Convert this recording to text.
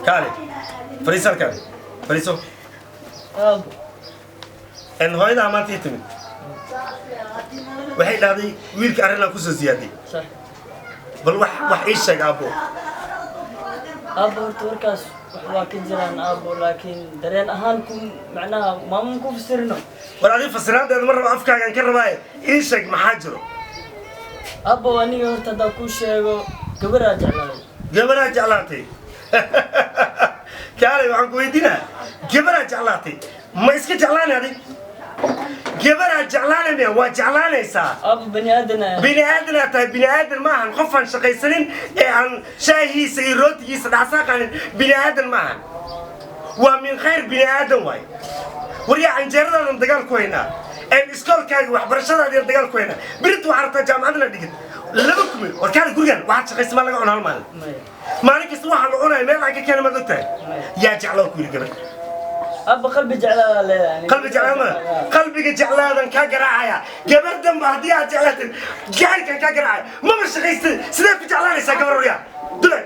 Kaale, fadhiiso halkaan, fadhiiso. Aabo. Hooyadaa maanta ii timid, waxay dhahday wiilka arrinaan kusoo siyaaday. Sax. Bal wax ii sheeg, aabbo. Aabo, horta warkaas wax waa ka jiraan, aabo, laakiin dareen ahaan ku macnaha maamun ku fasirno. War adiga fasiraadeeda ma rabo, afkaagaan ka rabaaye, ii sheeg maxaa jiro. Aabo, aniga horta haddaan kuu sheego, gabaraa jeclaaday. Gabaraa jeclaatay? Kaalay, waxaan ku weydiinaa, gabaraa jeclaatay, ma iska jeclaanay? Adig gabaraa jeclaanay, waa jeclaanaysaa. Aabo, bani aadan ah. Bini aadanaa tahay, bini aadan ma ahan qof aan shaqaysanin ee aan shaahiisa iyo rootigiisa dhacsaaqanin. Bini aadan ma ahan, waa min khayr bini aadan waay. Waryaa, canjeeradaadan dagaal ku haynaa, iskoolkaaga waxbarashadaadian dagaal ku haynaa. Birinta waxaa rabtaa jaamacadna dhigid laba kumin. War kaale, gurigan waxaad shaqaysa maa laga cuna hal maalin? Maya. Maalin kasta waxaa la cunaya meel aan ka keena maad ogtahay? Yaa jeclaa ku yidhi gabar? Aabo, qalbi jeclaadaa leedahay. Qalbi jeclaada, qalbiga jeclaadan kaa garaacaya. Gabar danba haddii aad jeclaatid, jacaylkan kaa garaacaya. Maba shaqaystid, sidee ku jeclaanaysaa gabar? Waryaa dule.